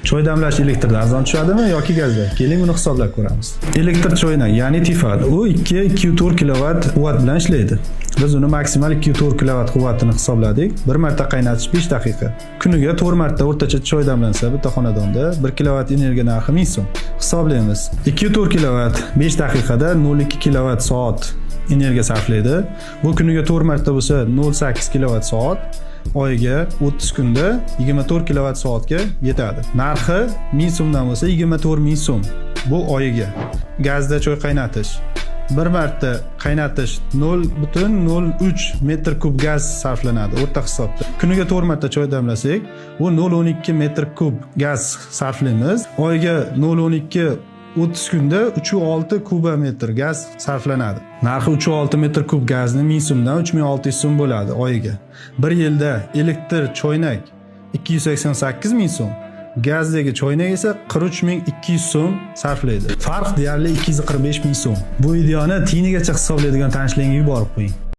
Choy damlash elektrda arzon tushadimi yoki gazda? Keling, buni hisoblab ko'ramiz. Elektr choynak, ya'ni Tefal, u 2-2,4 kilovat quvvat bilan ishlaydi. Biz uni maksimal 2,4 kilovat quvvatini hisobladik. Bir marta qaynatish 5 daqiqa. Kuniga 4 marta o'rtacha choy damlansa bitta xonadonda 1 kilovat energiya narxi 1000 so'm. Hisoblaymiz. 2,4 kilovat 5 daqiqada 0,2 kilovat soat energiya sarflaydi. Bu kuniga 4 marta bo'lsa 0,8 kilovat soat, oyiga 30 kunda 24 kilovat soatga yetadi. Narxi 1000 so'mdan bo'lsa 24 ming so'm bu oyiga. Gazda choy qaynatish. Bir marta qaynatish 0,03 metr kub gaz sarflanadi o'rta hisobda. Kuniga 4 marta choy damlasak, bu 0,12 metr kub gaz sarflaymiz. Oyiga 0,12, 30 kunda 3,6 kubometr gaz sarflanadi. Narxi 3,6 metr kub gazni 1000 so'mdan 3600 so'm bo'ladi oyiga. Bir yilda elektr choynak 288 ming so'm, gazdagi choynak esa 43 200 so'm sarflaydi. Farq deyarli 245 ming so'm. Bu videoni tiyinigacha hisoblaydigan tanishlaringizga yuborib qo'ying.